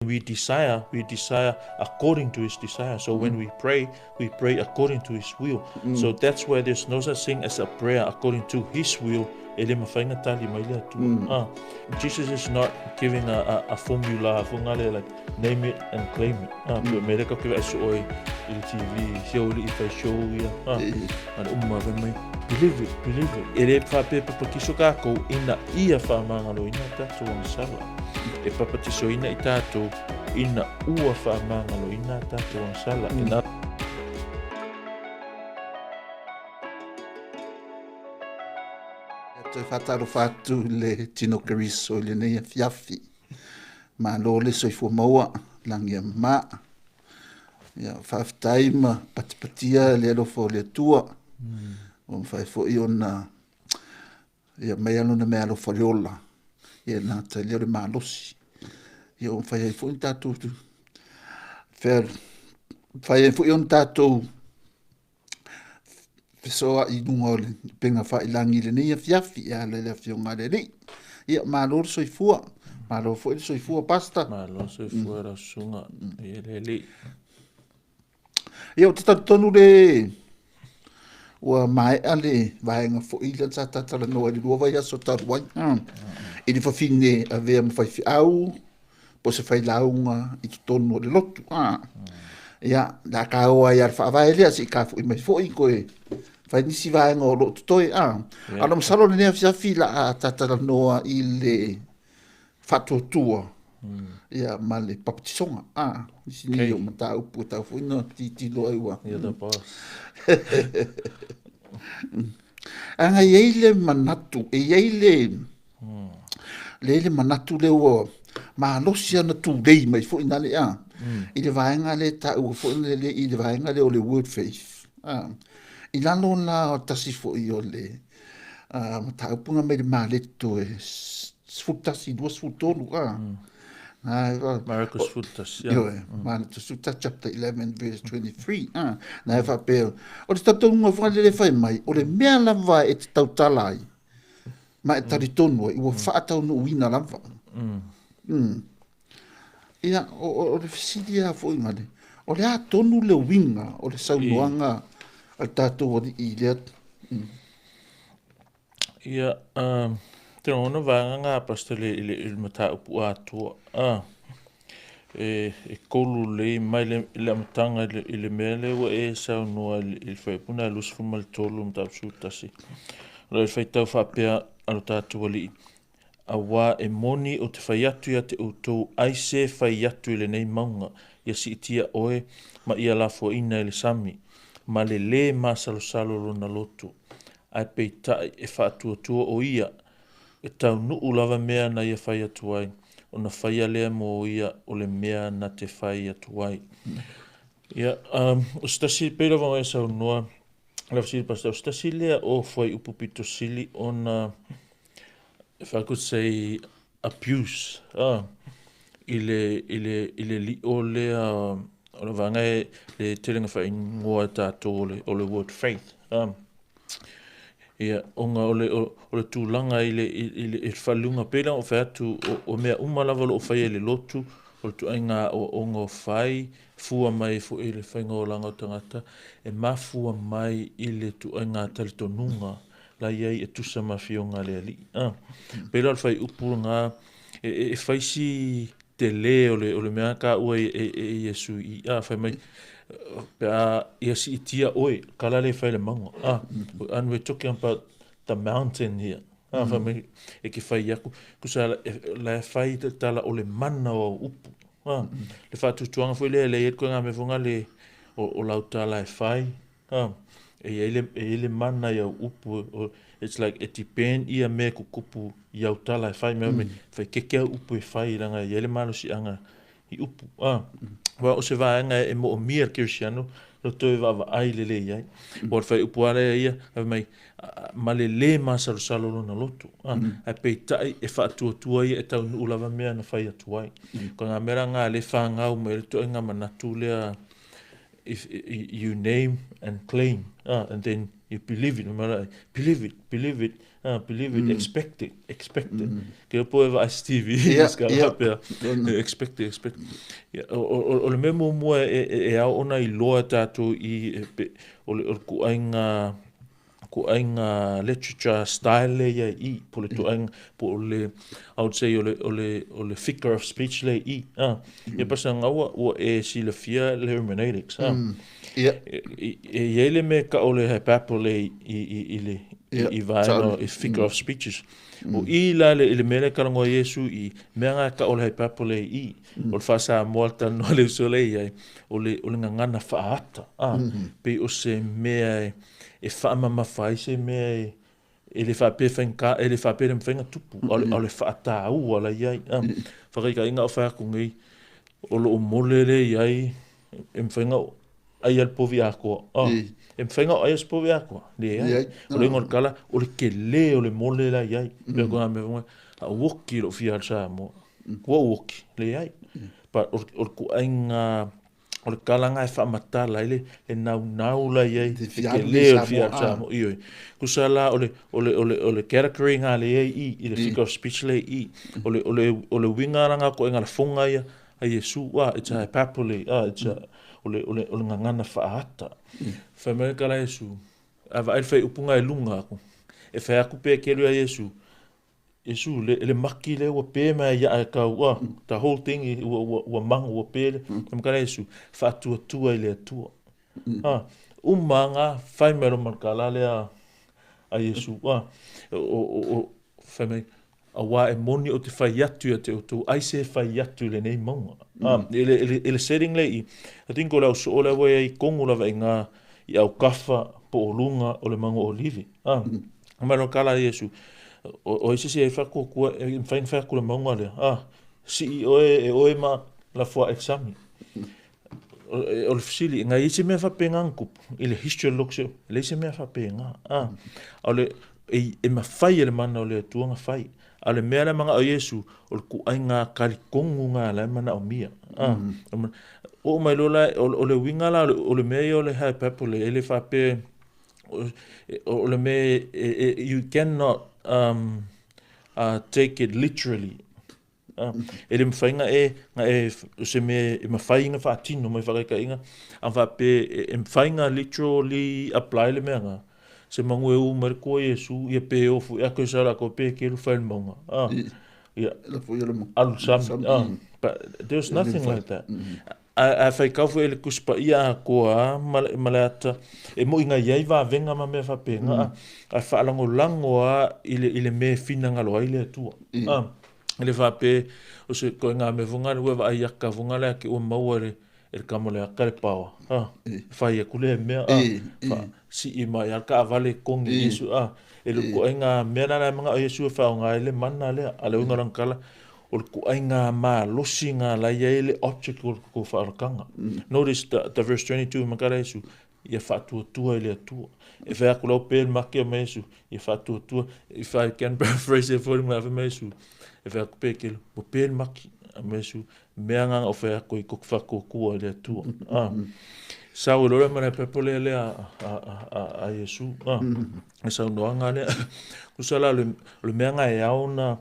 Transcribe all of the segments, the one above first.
we desire, we desire according to His desire. So when we pray, we pray according to His will. So that's why there's no such thing as a prayer according to His will. E le mafai na tali mai le Atua. Ah, Jesus is not giving a formula, fongale, like name it and claim it. Ah, me le ka ke ai so oi i le TV, show li i fai show ia. Ah, ana umma fai mai, believe it, believe it. E le whape papatiso kākou ina ia whaamangalo ina tātou agasala. E papatiso ina i tātou ina ua whaamangalo ina tātou agasala. Ina Ia toe whātalofa atu le tino Keriso i lenei afiafi. Malo le soifua maua, langi a mā. Ia, faafetai ma patipatia le alofa o le Atua. Ua mafai foi ona ia mai lona mea alofa le ola. Ia na tai lea o le malosi. Ia ua mafai ai foi ona tatou mafai ai foi ona tatou fesoa'i i luga o le upega fa'ilagi i lenei afiafi e ala i le Afioga a le Alii. Ia, malo le soifua. Malo foi le soifua, Pastor. Malo le soifua lau susuga i le Alii. Ia, ou te talitonu le ua maea le vaega foi lea sa tatalanoa i le 2 vaiaso talu ai. I le fafine avea ma faifeau, po o se failauga i totonu o le lotu. Ia, la ka o ai a le faavae lea, se i ka foi mai foi koe fai nisi vaega o loo totoe. A o le masalo lenei afiafi la a tatalanoa i le faatuatua ia ma le papatisoga. Nisi nei o mataupu e tau foi na titilo ai ua. You're the boss. Aga e i ai le manatu, e i ai le, le le manatu lea ua malosi ana tulei mai foi na le a, i le vaega lea taua foi le, i le vaega lea o le word faith. A, i lalo la o tasi foi o le mataupu na mai le Maleto e 11, 23, a. Mareko 11, ia. Ioe, Maleto 11, chapter 11, verse 23, a. Na e faapea, o le talitonuga foi lele fai mai, o le mea lava e te tautala ai, ma e talitonu ai, ua faataunuuina lava. Ia, o le fesili lava foi ngale, o le a tonu le uiga o le saunoaga a le tatou Alii i lea? Ia, te lagona vaega ngā pastor le i le i le mataupu atoa. E 3 lelei mai le, le amataga i le, i le mea lea ua e saunoa i le, i le fuaiupu na 23 mataupu 11. O le faitau faapea a lo tatou Alii, Auā e moni o te fai atu ia te outou ai se fai atu i lenei mauga, ia siitia oe ma ia lafoaina i le sami, ma le lē masalosalo lona loto, ae peitai e faatuatua o ia, e taunuu lava mea na ia fai atu ai, ona faia lea mo ia o le mea na te fai atu ai. Ia, o se tasi, pei lava ona e saunoa, lau fesili Pastor, o se tasi lea o fuaiupu pito sili ona, if I could say, abuse, i le, i le, i le lio lea o le vaega e le tele na faaigoa e tatou o le, o le word faith. Ia, ona o le, o le tulaga i le, i, i le, i le faaliuga, pei la ona ou fai atu, o mea uma lava o lo o faia i le lotu, o le ituaiga aoaoga o fai, fua mai foi i le faiga olaga o tagata, e mafua mai i le ituaiga talitonuga la i ai e tusa ma afioga a le Alii. Pei la o le fuaiupu lena, e fai si tele o le, o le mea taua e, e, e Iesu i, fai mai, pe a ia siitia oe, kala le fai le mauga. And we're talking about the mountain here. Fai mai, e ke fai aku, kusa la e fai te tala o le mana o au upu. Le whaatutuanga foi lea, le i koe ngā mea fonga le o, o lau tala e fai. E i ai le, e i ai le mana i au upu, o, it's like e depend ia mea kukupu i au tala e fai, mea me, fai keke au upu e fai, langa i ai le malosiaga i upu. Wa o se vaega e moomia le Kerisiano, lo toe vaavaai lelei ai. Ua le fai upu a lea ia, fai mai, ma le lē masalosalo lona loto. Ae peitai e faatuatua ia e taunuu lava mea na fai atu ai. Ko ngā mea la ngā le whāngau mai le toenga manatu lea If you name and claim, and then you believe it, believe it, believe it, believe it, expect it, expect it. Ke po e vaai Stevie, pea, expect it, expect it. O le mea muamua e ao ona iloa e tatou i, o le kuaiga ituaiga literature style lea i ai i i, po o le ituaiga, po o le, I would say o le, o le, o le figure of speech lea i i. Ah, ia pastor Gaua, ua e silafia le hermeneutics, ah. Ia. E i ai le mea e tau o le hyperbole i le, i vaega o figure of speeches. O i la i le mea lea e talanoa ai Iesu i mea na e tau o le hyperbole i i, o le faa-Samoa le talanoa a le uso lea i ai, o le, o le gagana faaata, ah, pei o se mea e, e faamamafa ai se mea e, e le faapea e faigata, e le faapea e le mafai ona tupu, a o le faataua la i ai. Faataitaiga o fai atu nei, o lou mole lea i ai, e mafai ona aia le povi atoa. E mafai ona aia se povi atoa? Leai. O le uiga o le tala, o le tele o le mole la i ai. Pei o kona mea foi lea, a ou oki i lou fia alu Samoa. Ua ou oki? Leai. But o le ituaiga o le tala lena e faamatala ai le naunau la i ai, le tele o le fia alu Samoa. Ioe. Tusa la o le, o le, o le, o le category lena lea i i, i le figure of speech lea i i, o le, o le, o le uiga la lena o ituaiga lafoga ia a Iesu, ah, it's a hyperbole, ah, it's a, o le, o le, o le gagana faaata. Fai mai le tala a Iesu, a vaai le faaiupu lena i luga atu, e fai atu pe kelu ia Iesu, Iesu, le, le maki lea ua pe mai ia e kau, ah, the whole thing ua, ua, ua mango, ua pe le, mm. Kala Iesu, faatuatua i le Atua. Ah, uma nga, fai mai lo malkala lea a Iesu, ah, o, o, o, fai mai, auā e moni o te fai atu ia te outou, ai se fai atu i lenei mauga. Ah, i le, i le, i le setting lea i, I think o le au soo lea ua i ai kongu lava i ngā, i aukafa po o luga o le mauga o Olivi. Ah, mm. Mai lo kala Iesu, o ai se isi e whakuakua, e mawhai na whai le mauga lea. Ah, sii oe e oe ma la fua e sami. O le fesili, ngai i se mea whapenga na tupu, i le history o le lotu, e leai se mea faapena. Ah, o le, e, e mafai e le mana o le Atua ona fai. A o le mea la e manao Iesu, o le ituaiga talitonu lena la e manaomia. Ah, mm. Oo mai loa la, o le uiga la, o le mea ia o le hyperbole, e le faapea, o le mea, you cannot take it literally. E le mafai na e, na e, o se mea e mafai na faatino mai faataitaiga, a faapea e mafai na literally apply le mea na, se manu e u mai le tua Iesu, ia pe ofu, ia koe sa latou pe kelu fai le mauga. Ia, alu sami. But there was nothing like that. A faitau foi e le Tusi Paia atoa ma le ata, e moi na i ai vavega ma mea faapena, ae faalagolago lava i le, i le mea e finagalo ai le Atua. E le faapea o se ituaiga mea foi lea ua e vaai ata foi lea te ua maua e le, e le tama o le ata le paoa, fai atu lea mea, sii mai lava le taavale e togi i Iesu, e le ituaiga mea la e manao Iesu e faaaoga ai le mana lea, a o le uiga o lana tala, o le ituaiga malosi lena la e i ai le object o le tatou faaolataga. Notice the verse 22, ma tala Iesu, ia faatuatua i le Atua. E fai atu lau pe le make mai Iesu, ia faatuatua, if I can paraphrase it for me, mai Iesu, e fai atu pe kelo, ua pe le maki, mai Iesu, mea ngā o fai atu i koku faatuatua i le Atua. Ah. Sau e lola ma le pepo lea lea a Iesu. Ah. E saunoaga lea. Tusa la o le mea nga e ao na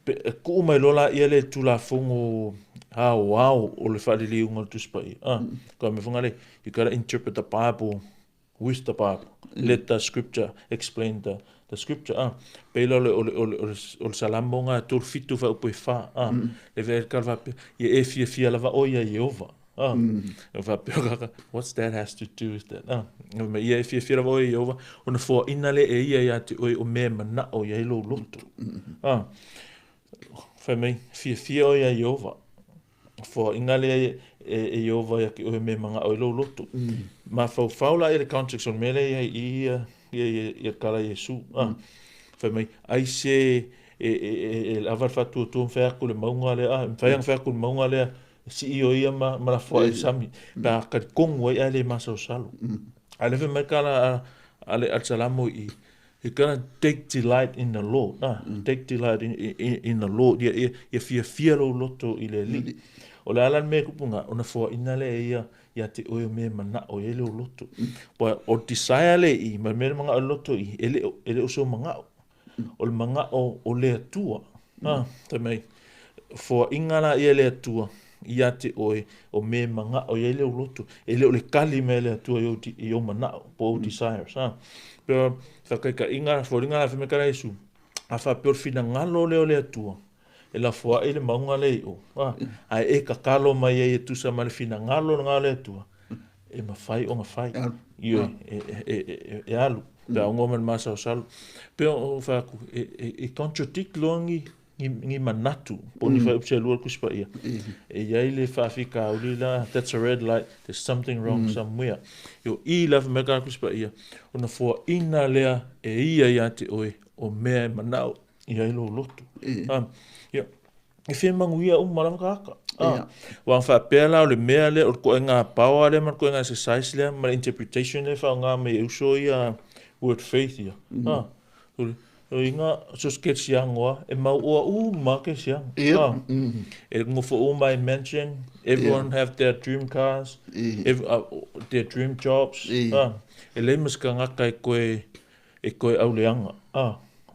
e tuu mai loa laia le Tulafono aoao o le faaliliuga o le Tusi Paia. Ah, ka mea foi lea, you gotta interpret the Bible with the Bible. Let the scripture explain the scripture. Ah, pei la o le, o le, o le, o le, o le Salamo nga 37 fuaiupu e 4. Ah, le vea le tala faapea, ia e fiafia lava oe ia Ieova. Ah, e faapea kaka, what's that has to do with that? Ah, ma ia e fiafia lava oe Ieova, ona foaina lea e ia ia te oe o mea e manao i ai lou loto. Ah, fai mai, fiafia oe ia Ieova. Foaina lea e Ieova ia te oe mea e manao ai lou loto. Mafaufau la i le context o le mea lea i ai i ia, ia, ia, ia tala Iesu. Ah, fai mai, ai se e lava le faatuatua ma fai atu le mauga lea, ah, mafai ona fai atu le mauga lea, sii o ia ma lafoa i le sami, pe a talitonu ai ae le masalosalo. A le fai mai ka la a le Salamo i, you gotta take delight in the Lord. Ah, take delight in the Lord. Ia, ia, ia fiafia lou loto i le Alii. O le a la le mea e tupu i ina, ona foaina lea e ia ia te oe o mea e manao i ai lou loto. Aua o le desire lea i i, ma le mea lea e manao i le loto i i, e le o sou manao. O le manao o le Atua. Fai mai, foaiga laia e le Atua ia te oe o mea e manao i ai lou loto. E le o le kali mai a le Atua i ou manao po o ou desires. Pei o le faataitaiga, foliga la fai mai tala Iesu, a faapea o le finagalo lea o le Atua, e lafoai le mauga lea i o, ae e tatalo mai ai e tusa ma le finagalo lena o le Atua, e mafai ona fai. Ioe, e alu, pe a ogoa ma le masalosalo. Pei ona fai atu, e contradict loa ni manatu, po o ni fuaiupu se lua le Tusi Paia. E i ai le faafitauli la, that's a red light, there's something wrong somewhere. O i la fai mai le Tusi Paia, ona foaina lea e ia ia te oe o mea e manao i ai lou loto. Ia, e fia manuia uma lava tagata. Aua a faapea la o le mea lea, o le ituaiga power lea ma le ituaiga exercise lea ma le interpretation lea e faaaoga mai e uso ia word faith ia. O iga so se kerisiano lava, e mauoa uma lava kerisiano. E nofo uma i mansion, everyone have their dream cars, their dream jobs. E leai ma se tagata e toe auleaga,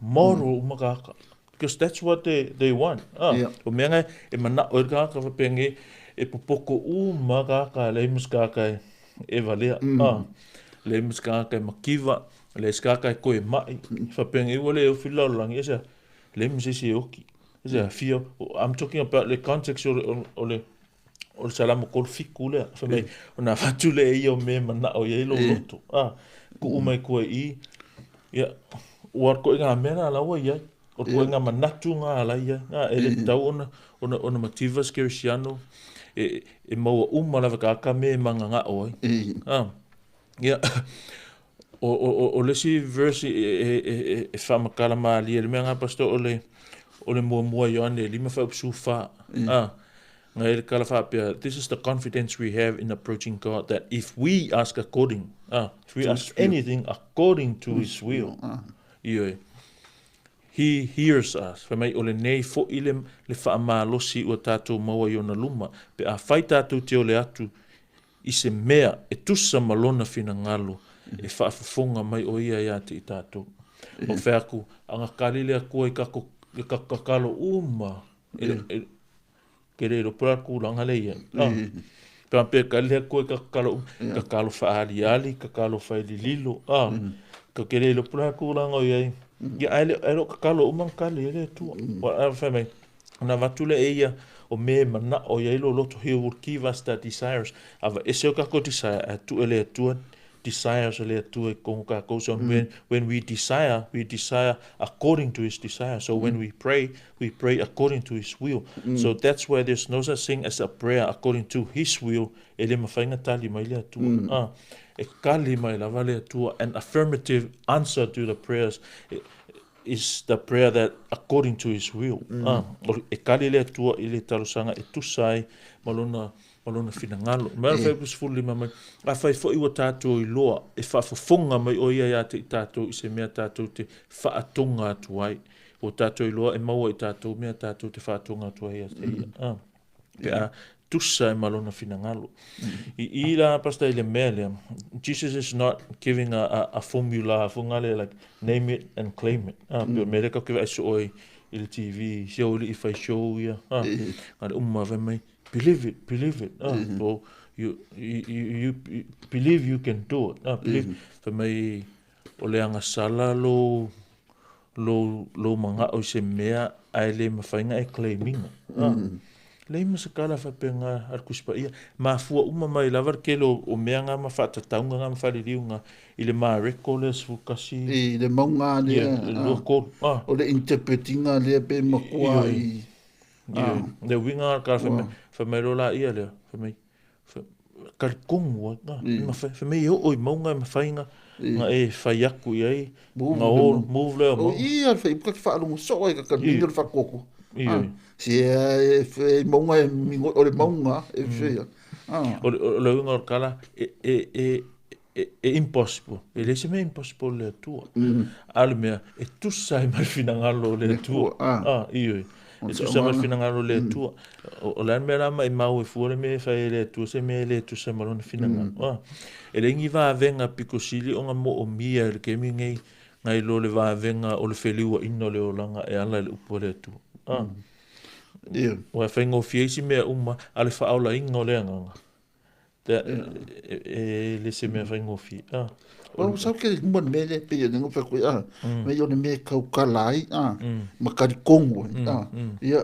model uma tagata. Because that's what they want. O mea na e manao ai le tagata faapea e popoto uma tagata, e leai ma se tagata e valea. Leai ma se tagata e mativa, leai se tagata e toe mai. Faapea ua le ofi le lalolagi, e se leai ma se isi e oti. E se fia, I'm talking about le context o le Salamo 37 lea. Fai mai, ona avatu lea e ia o mea e manao i ai lou loto. Tuu mai tua i i, ia, ua ituaiga mea la la ua i ai. O ituaiga manatu na la i ai. E le tatau ona mativa se kerisiano e maua uma lava e tagata mea e mananao ai. Ia, o le isi verse e faamatala malie i le mea lena, Pastor, o le 1 Ioane 5:14. Na i le tala faapea, this is the confidence we have in approaching God, that if we ask according, if we ask anything according to his will, ioe, he hears us. Fai mai, o lenei foi le faamalosi ua tatou maua i ona luma, pe a fai tatou te ole atu i se mea e tusa ma lona finagalo, e faafofoga mai o ia ia te i tatou. O fai atu, agatali le Atua i tatou tatalo uma, ke le iloa po o le a le tulaga lea e i ai. Pe a faapea e tali le Atua i tatalo uma, tatalo faaaliali, tatalo failililo, ke le iloa po o le a le tulaga o i ai. Ia, ae le o tatalo uma na tali ai le Atua. Aua fai mai, ona avatu lea e ia o mea e manao i ai lou loto, he will give us the desires. Aveese o tatou desire, ae tuu e le Atua desires o le Atua i totonu o tatou. So when we desire, we desire according to his desire. So when we pray, we pray according to his will. So that's why there's no such thing as a prayer according to his will. E le mafai ona tali mai le Atua. E tali mai lava le Atua. An affirmative answer to the prayers is the prayer that according to his will. E tali le Atua i le talosaga e tusa ai ma lona finagalo. Mai le fuaiupu 15 mai, afai foi ua tatou iloa e faafofoga mai o ia ia te i tatou i se mea tatou te faatoga atu ai. Ua tatou iloa e maua i tatou mea tatou te faatoga atu ai ia te ia. Pe a tusa e ma lona finagalo. I la pastor i le mea lea, Jesus is not giving a formula, fongale like name it and claim it. Pe o mea lea tatou te vaai soo ai i le TV, si au alii fai show ia. Nga le uma fai mai, believe it, believe it. So you believe you can do it. Believe. Fai mai, o le agasala lou manao i se mea ae le mafai ona e claim ina. Leai ma se tala faapena a le Tusi Paia. Mafua uma mai lava le tele o mea nga ma faatatauga nga ma faaliliuga i le Mareko lea 11. I le mauga lea. Ia, le 23. O le interpretinga lea pe matua i. Ia, le uiga o le tala fai mai loa la ia lea, fai mai, talitonu ai, fai mai e oo i mauga e mafai na e fai atu i ai, na o move lea o mauga. O ia, le fai ka te faalogo soo ai ka kalmini o le faatuatua. Si e mauga e mingo, o le mauga e fia. O le uiga o le tala, e impossible. E le se mea impossible le Atua. A o le mea, e tusa ai ma le finagalo o le Atua. Ioe. E tusa ma le finagalo o le Atua. O le a le mea la maimau e fua le mea e fai e le Atua se mea e le tusa ma lona finagalo. Ah, e leai ni vavega pito sili ona moomia i le taimi lenei nai lo le vavega o le feliuaina o le olaga e ala i le upu a le Atua. Ah. Ua e faigofie isi mea uma a le faaolaina o le agaga. E le se mea faigofie. Ah. Ua sau ke luma le mea lea pei o le fai atu ai, mea o le mea e tautala ai, ma talitonu ai, ia,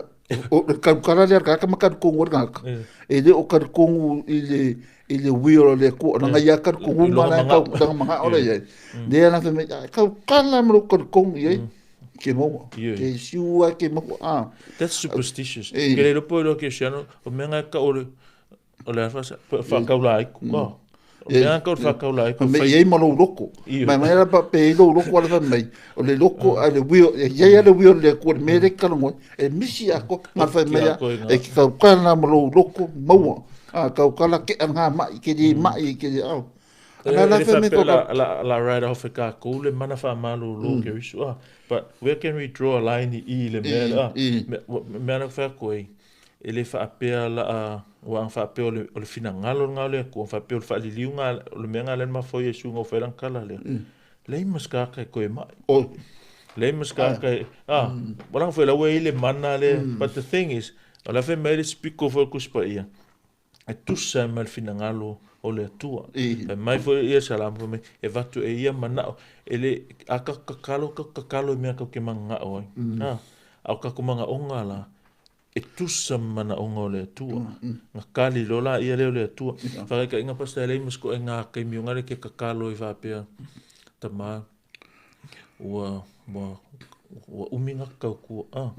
o le tautala lea a le tagata ma talitonu ai le tagata, e le o talitonu i le will o le Atua, leaga ia talitonuga la e tau, lana manao la e i ai, lea la fai mai, e tautala ma lou talitonu i ai, ke maua, ke siu ai ke maua. That's superstitious. Ke le iloa po o iloa kerisiano, o mea na e tau o le, O le a faakaulaiku. O mea lava tau le faakaulaiku. Fai mai i ai ma lou loto. Mai mai la pe i lou loto ala fai mai. O le loto a le wio, e i ai a le wio le Atua le mea le talanoa ai, e misi atoa. Na fai mai a, e ke tautala ma lou loto maua. A tautala ke a ngā mai, ke le mai, ke le ao. A la fai mai ko la write off e kākou le mana whaamalolo ke risu. But where can we draw a line i le mea la? Mea la whai koe. E le faapea la a, ua aga faapea o le, o le finagalo lena o le Atua, faapea o le faaliliuga o le mea lena lea na mafua ai Iesu ina ua fai lana tala lea. Leai ma se tagata e toe mai. Leai ma se tagata e, a, ua leaga foi la ua i ai le mana lea, but the thing is, o le a fai mai ai le isi pito foi o le Tusi Paia, e tusa ai ma le finagalo o le Atua. Fai mai foi ia Salamo, fai mai, e avatu e ia manao, e le, a tatou tatalo, tatou tatalo i mea tatou te mananao ai. A, a o tatou manaoga la, e tusa ma manaoga o le Atua. Na kali loa la ia lea o le Atua. Faataitaiga pastor e leai ma se ituaiga taimi ona le ke tatalo ai faapea, Tama, ua, ua, ua umi na tautua, a,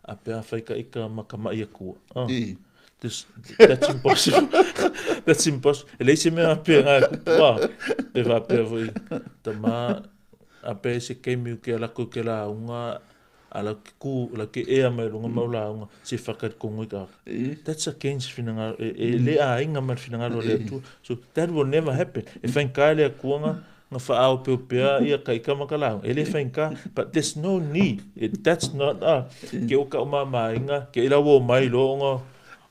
a pe a fai ka ika ma ka maʻi Atua, a. This, that's impossible. That's impossible. E leai se mea faapena e tupu, a. Pe faapea foi, Tama, a pe ai se taimi ou te alu atu i ke lauga, A lau ke ku, lau ke ea mai luga ma au lauga, se whakakogo i ka. That's against finagalo, e le aiga ma le finagalo o le Atua. So that will never happen. E whainga le Atua nga, nga whaaopeopea ia ka ika ma ka lauga. E le whainga, but there's no need. It, that's not, ke o ka o mamainga, ke ila o mai lo onga,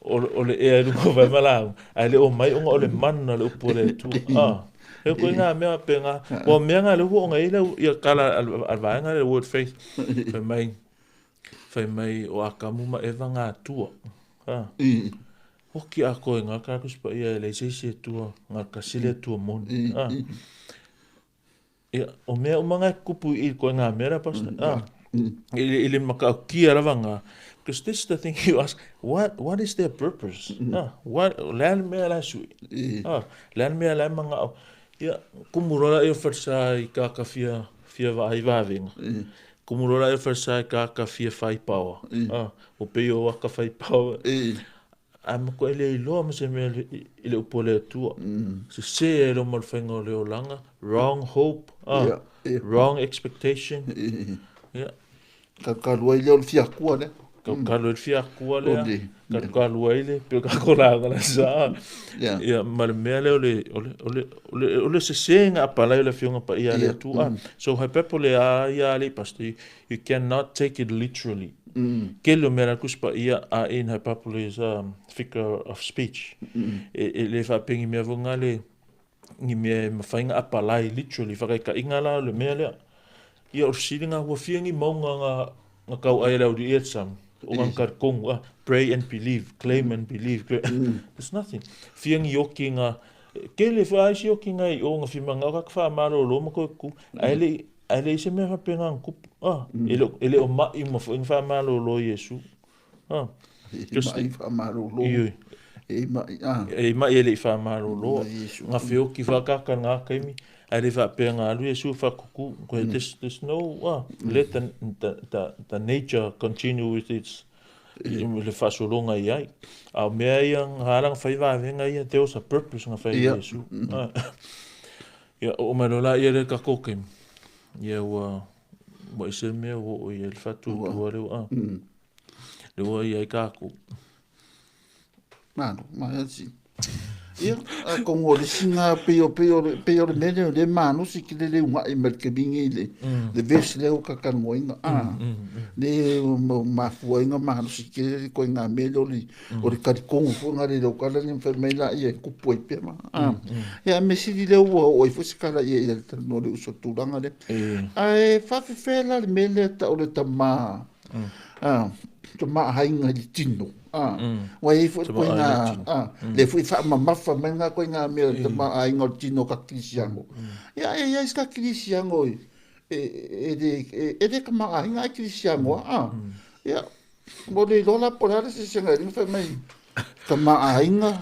o le ea i luga o vai ma lauga. Ae le o mai onga o le mana o le upu o le Atua. E koe ngā mea pe ngā, o mea ngā lehu o ngā ila ia kala al vaenga le word faith. Fai mai, fai mai o Akamu ma Eva ngā tua. Ha. Hoki a koe ngā kākus pa ia e lei seisi e tua, ngā kasile tua moni. Ha. Ia, o mea uma ngā kupu i koe ngā mea ra, pastor. Ah. I le makaukia lava ngā. Because this is the thing you ask, what is their purpose? Ah, what, le a le mea la sui? Ah, le a le mea la mangao? Ia, kumu loa la ia falesa i kaka fia, fia vaai vavenga. Kumu loa la ia falesa i kaka fia fai paoa. Ah, o pei o aka fai paoa. Ae matua e le iloa ma se mea i le upu a le Atua. Sese ai loa ma le faiga o le olaga, wrong hope, wrong expectation. Ia. Kalukalu ai lea o le fiakua lea. Kalukalu ai le fiakua lea. Kalukalu ai le, pei o kako lauga la sa. Ia, ma le mea lea o le, o le, o le, o le, o le sese ga apalai o le Afioga Paia a le Atua. So hyperbole a ia alii pastor, you cannot take it literally. Kele o mea la Tusi Paia a in hyperbole is a figure of speech. E le faapea ni mea foi na le, ni mea e mafai ona apalai literally, faataitaiga la o le mea lea. Ia o le fesili na, ua fia ni mauga na, na tauai e le aualii ia te sami? O na talitonu, ah, pray and believe, claim and believe, there's nothing. Fia ni oki na, kele foi a isi oki na i o na fia manao ka whaamalolo ma koe ku, ae le i, Ae leai se mea faapena na tupu. Ah, e le, e le o maʻi uma foi na faamalolo Iesu. Ah, E maʻi faamalolo. Ioe. E maʻi, ah. E maʻi e le i faamalolo. Nga feoki whaakaka ngā kaimi, ae le faapea nga alu Iesu whakuku. Koe, there's no, ah, let the nature continue with its, le faasologa i ai. A o mea ia, nga ala nga whai vavenga ia, there was a purpose nga whai Iesu. Ah. Ia, oo mai loa laia lea i kakou taimi, ia ua, ua ese le mea ua oo i ai le faatuatua lea ua, lea ua i ai kakou. Malo, malo si. Ia, atonu o le isi lena pei o, pei o le, pei o le mea lea o lea e malosi tele le una'i mai le taimi nei le, le verse lea ua ta talanoaina, a, le mafua ai ona malosi tele le ituaiga mea lea o le, o le talitonu foi lena i lau tala lea na fai mai laia e tupu ai pea ma, a. Ia, a mea sili lea ua oo ai foi se tala i ai i le talanoa a le uso i le tulaga lea. Ae faafefea la le mea lea e tau o le tama, a, tamaaiga i le tino, a, ua i ai foi le ituaiga, a, lea foi e faamamafa mai lena ituaiga mea o le tamaaiga o le tino o tatou kerisiano. Ia, e i ai se tatou kerisiano e, e, e, e le tamaaiga ae kerisiano lava, a. Ia, ua le iloa la po o le a le eseesega i le fai mai tamaaiga.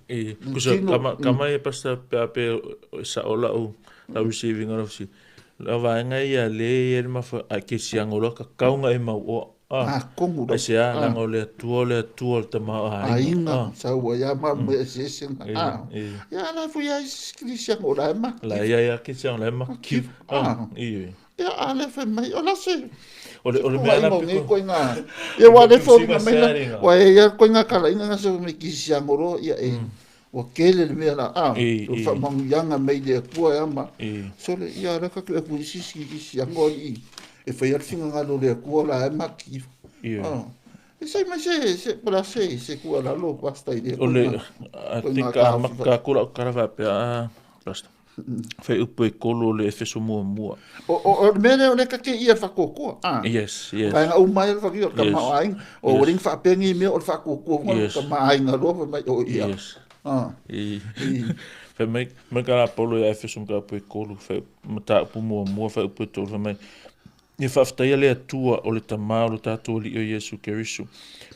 E, kusa, kama, kama e pastor pe a pe sa'o la'u, la'u receiving o lau fesili. La vaega ia le i ai le mafa a kerisiano loa kakau nga e mauoa. Ah, Atonu lava. Aisea, leaga o le Atua o le Atua o le tamaoaiga. Aiga, sau ai lava ma mea eseese na. Ah, ia a la foi ai isi kerisiano o la e makiva. La e i ai lava kerisiano o la e makiva. Ah, Ia, a lea fai mai, o la se... O le, o le mea la piko... Koinga, ia ua le foliga mai la, ua e ia koinga kalaina na se me kisiano loa, ia e, ua tele le mea la, a, o faamanuiaga mai le Atua e ama. Sole, ia la ka tu e kui sisi kisiano i, e fai le finagalo o le Atua la e makiva. E sai mai se, se, po la se, se tuualalo pastor i lea O le, I think a maka aku lau tala faapea, a, pastor. Fai upu e kolu o le Efeso muamua. O, o, o le mea lea o lea ka te ia le faatuatua. Ah. Yes, yes. Vaega uma ai o le whakio, ka yes. aiga. O yes. ringa whaapengi mea o le faatuatua, yes. ka maaiga loa, fai mai o ia. Yes. Ah. I. Fai mai, mai ka la Paulo ia Efeso ka upu e kolu, fai mataupu muamua, fai upu e tolu, fai mai, Ia faafetaia le Atua o le Tama o lo tatou Alii o Iesu Keriso,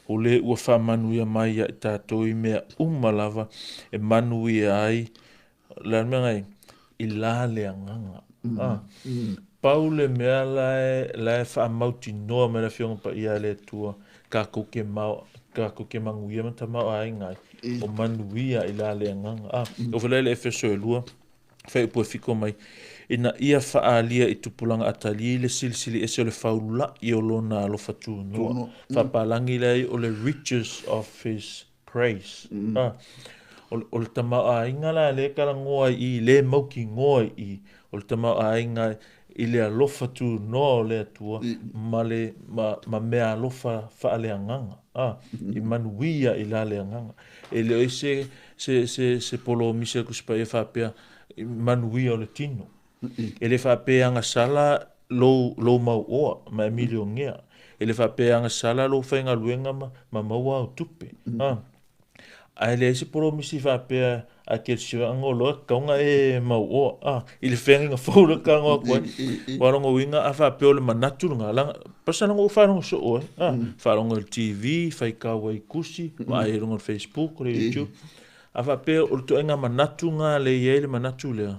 o le ua faamanuia mai ia i tatou i mea uma lava e manuia ai O le a le mea ngai, i la le agaga. Ah. Pau le mea la e, la e faamautinoa mai le Afioga Paia a le Atua, kākou ke mao, kākou ke manuia ma tamaoaiga ai, o manuia i la le agaga. Ah, o fela le Efeso e lua, fuaiupu e fiko mai, ina ia faaalia i tupulaga atalii le silisili ese o le faula'i o lona alofa tunoa. Faapalagi lea ai o le riches of his Grace. Ah, o, o le tamaoaiga la lea e talanoa ai i i, le mautinoa i i, o le tamaoaiga i le alofa tunoa o le Atua ma le, ma, ma mea alofa faaleagaga. Ah, i manuia i la le agaga. E le o i se, se, se, se polomisi a le Tusi Paia faapea, manuia o le tino. E le faapea e agasala lou, lou mauoa ma e milionea. E le faapea e agasala lou faigaluega ma, ma maua au tupe. Ha. Ae leai se polomisi faapea a kerisiano loa e tatau ona e mauoa. Ha. I le feagaiga fou lea ou te talanoa atu ai. Aua o lona uiga a faapea o le manatu lena, leaga, pasa leaga ua ou faalogo soo ai. Ha. Faalogo i le TV, faitau ai i tusi, vaai ai i luga o le Facebook, o le YouTube. A faapea o le ituaiga manatu lena lea e i ai le manatu lea,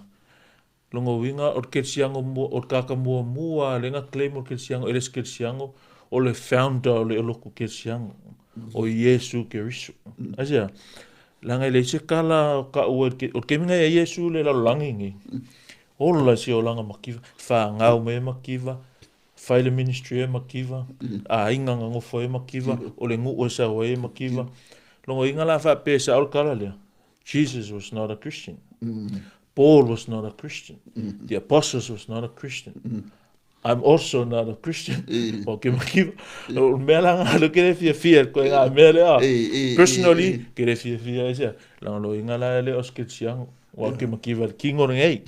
Lona uiga, o le kerisiano mua, o le tagata muamua lea na claim o le kerisiano, e le se kerisiano, o le founder o le lotu kerisiano, o Iesu Keriso. Aisea? Leaga e leai se tala o taua i le, o le taimi na i ai Iesu i le lalolagi nei, ola i si olaga makiva, fanau mai e makiva, fai le ministry e makiva, aiga na nofo e makiva, o le nuu e sau ai e makiva. Lona uiga la faapea e sao le tala lea, Jesus was not a Christian. Paul was not a Christian. The apostles was not a Christian. I'm also not a Christian. O ke makiva. O le mea la ngā ke le fiafia koe ngā mea lea. Personally, ke le fiafia e sea. Langa lo inga la le o skelsiango. Wa ke makiva le kingo nei.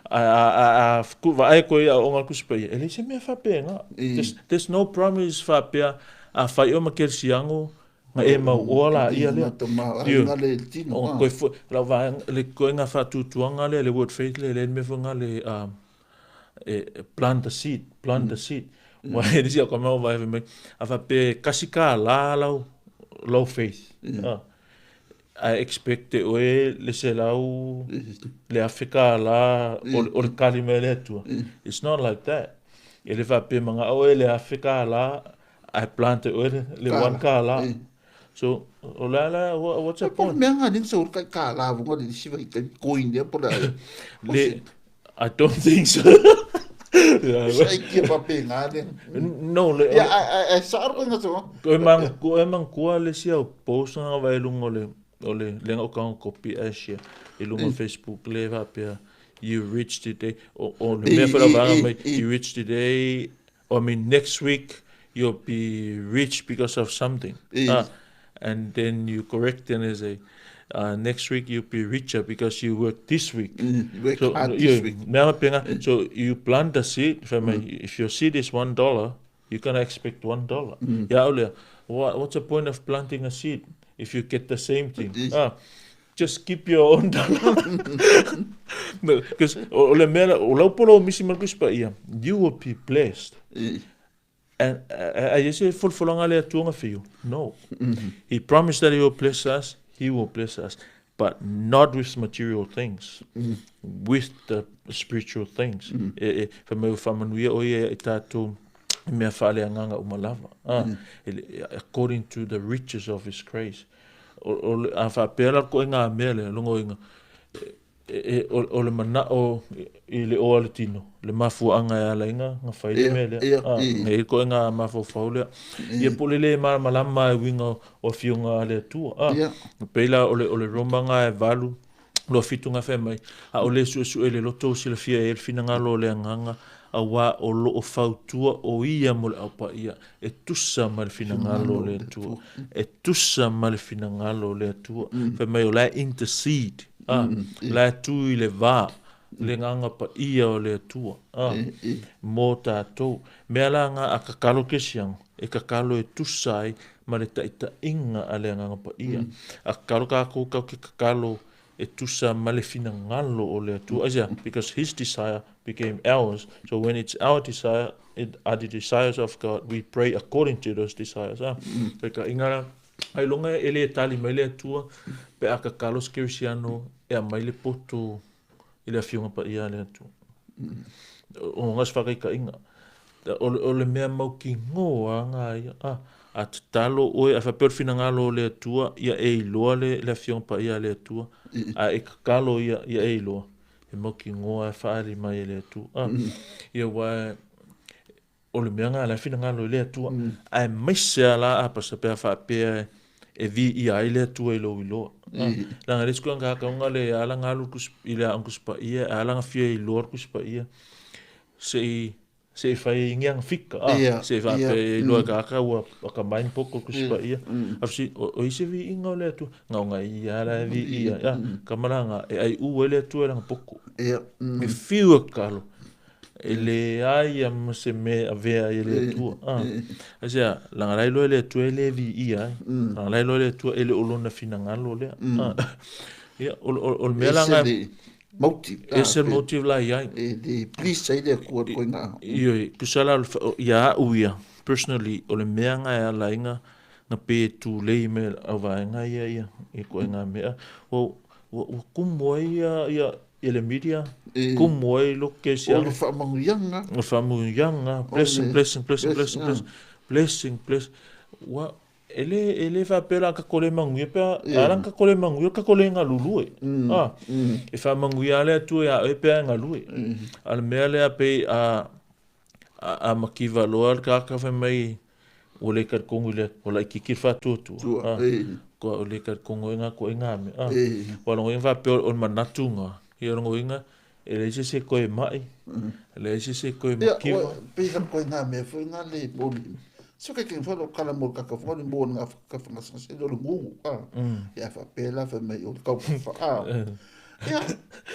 A a a a ku va ai koe a onga kusi E le se mea whapea ngā. There's no promise whapea a whai o ma kelsiango Nga e mau oa la ia lea. Io. O koe fo, la va le koe nga whaatutuanga lea, le word faith lea, le mea fo nga le e, plant the seed, plant the seed. Wa e nisi au ka mea o vai mai, a wha pe kasi ka la lau, lau faith. I expect e oe le se lau, le afe ka la, o le kali mai le atua. It's not like that. E le wha pe manga oe le afe ka la, Ae plant e oe le one kālā. So, o le a la, what's the point? Po le mea ngā ringa sa uru kai kālā vunga le risiva i kai coin lea po le a. Le, I don't think so. Sa i kia pape ngā le. No, le... Ia, e sa aro ngā so. Koe mang, koe mang kua le sia o post ngā vai lunga o le... o le lega o tago kopi ae share i luga o Facebook lea e faapea you rich today o, o le mea foi lava mai you rich today I mean next week you'll be rich because of something ah, and then you correct and they say next week you'll be richer because you work this week. You work so, hard this week. Mea mapenga, so you plant the seed, fai mai, if your seed is $1, you gonna expect $1. Ia au lea, what's the point of planting a seed if you get the same thing? Ah, just keep your own dollar. No, because o le mea, o lau polo o misi ma le Tusi Paia, you will be blessed. And ai e se folafolaga le Atua gafio? No. He promised that he will bless us, he will bless us, but not with material things, with the spiritual things. E, e, fai mai ua faamanuia ʻo ia iā i tatou i mea faaleagaga uma lava. Ah, according to the riches of his grace. O, o, a faapea la koe ngā mea lea, longoinga, e, o, o le manaʻo i le ʻō a le tino, le mafuaaga e ala ai ga, ga fai le mea lea. Ia, Ah, ia. Ga i ai koe ga mafaufau lea. Ia po o le lē malamalama e uiga o afioga a le Atua. Ah, Ia. Pei la o le, o le Roma ga e valu, 27 ga fai mai, a o le suesue i le loto ua silafia e ai le finagalo o le Agaga, auā o lo o fautua o ia mo le Au Paia, e tusa ma le finagalo o le Atua. E tusa ma le finagalo o le Atua. Fai mai o la e intercede, a, la e tu i le va, le Agaga Paia o le Atua, a, mo tatou. Mea la nga a kakalo kesiago, e kakalo e tusa ai ma le taitaiga a le Agaga Paia. A kakalo kakou kau ke kakalo e tusa ma le finagalo o le Atua. Aisea? Because his desire became ours. So when it's our desire, it are the desires of God, we pray according to those desires. Ah, Fekai-inga la, ailoga e le tali mai le Atua pe a kakalo se kerisiano e aumai le poto i le Afioga Paia a le Atua. O ga se faakaikaiga. O, o le mea mautinoa ga ia, a, a tatalo oe, a faapea o le finagalo o le Atua, ia e iloa le, le Afioga Paia a le Atua, a e tatalo ia, ia e iloa, e mautinoa e faaali mai e le Atua. A, ia ua o le mea ga la e finagalo i le Atua, aemaise lava la apasa pe a faapea e viia ai le Atua i lou iloa. Leaga e le isi koe agakauga le ala ga alu i le aoga Tusi Paia, e ala ga fia iloa le Tusi Paia, se i se i fai ai ni aga fika, a, se i faapea e iloa e kāka ua akamai ni poko le Tusi Paia. A o, o i se viiga o le Atua, na o ga ia la e viia ai, a, kamalaga e aiʻū ai le Atua i lana poko. E fiu e kalo, e leai a ma se mea e avea ai e le Atua. A, aisea, leaga la e iloa e le Atua e le viia ai. Leaga la e iloa e le Atua e le o lona finagalo lea. A, ia, o, o, o le mea la ga... Motive. Ese le motive la i ai. E le please ai le Atua i koe ga. Ioe, tusa la, ia a'u ia, personally, o le mea ga e ala ai ga, ga pe tulei mai au vaega ia ia, i koe ga mea, ua, ua, ua kumu ai ia, ia, i le media, kumu ai lo kesi O le faamanuiaga. O le faamanuiaga, blessing, blessing, blessing, blessing, blessing, blessing, blessing. Ua, e le, e le faapea la kako le manuia pe a, a la kako le manuia, kako le galulue. A, e faamanuia le Atua ia oe pe a e galue. A le mea lea pei a, a, a makiva loa le kaka fai mai, ua le talitonu i le, ua laitiiti le faatuatua. Tua, A, e. kua o le talitonu ai ngā koe ngā mea. A, E. ua logoina faapea o le manatu ngā, ia logoina, e leai se isi e toe ma'i, e leai se isi e toe Ia, makiva. ua, pei la koe ngā mea foi ngā le moli. So ke keng foi lo kala mo kaka foi le mo ngā whakagasegase le o le ngungu, a. Ia faapea la fai mai o le kaupafa, a. Ia,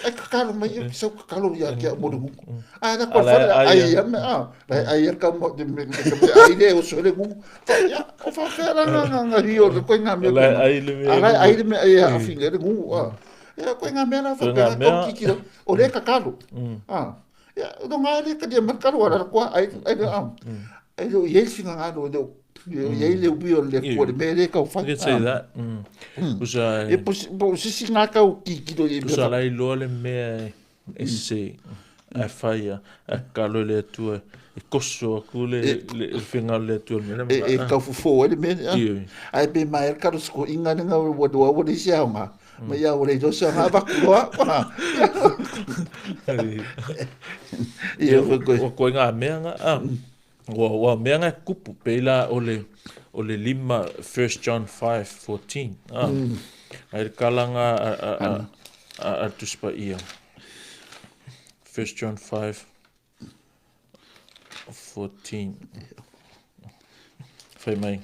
ai kakalo mai ia, sau kakalo ia ki au mo le ngungu. Ai la koe Ala whare, ai ai ia. ia me, a. Lai ai ia kau mo, te me, te me, ai le oso le ngungu. Fa, ia, o whawhea la ngā ngā ngā hio, le koe ngā mea Ala koe ngā. ai le mea Ala e ai ngungu. le mea e a whinga le ngungu, a. Ia, koe ngā mea la Koe whawhea ngā la mea. kau kikiro, o le kakalo. A. Ia, no ngā le kadia mai kalo ala koa, ai, ai le, a. Ai le o iei whinga ngā no, le o, le o iei le ui o le kua, le mea le kau whai. You can say that. Pusa, E po, po sisi ngā kau kikiro i mea Pusa la iloa le mea e se, a whai a, a kakalo i le Atua, e koso aku le, le, le whinga o le Atua le mea. E, e kau fofo ai le mea a. Ioe. Ai pe mai e kalo siko inga le ngā ua doa ua le isi au ngā. Ma ia ua le iloa se ngā vaku loa. Ia foi koe. Ua koe ngā mea ngā, a, ua, ua mea ngā kupu, pei la o le, o le lima, 1 John 5:14, a, Ai le kalaga a le Tusi Paia. 1 John 5 14. Fai mai.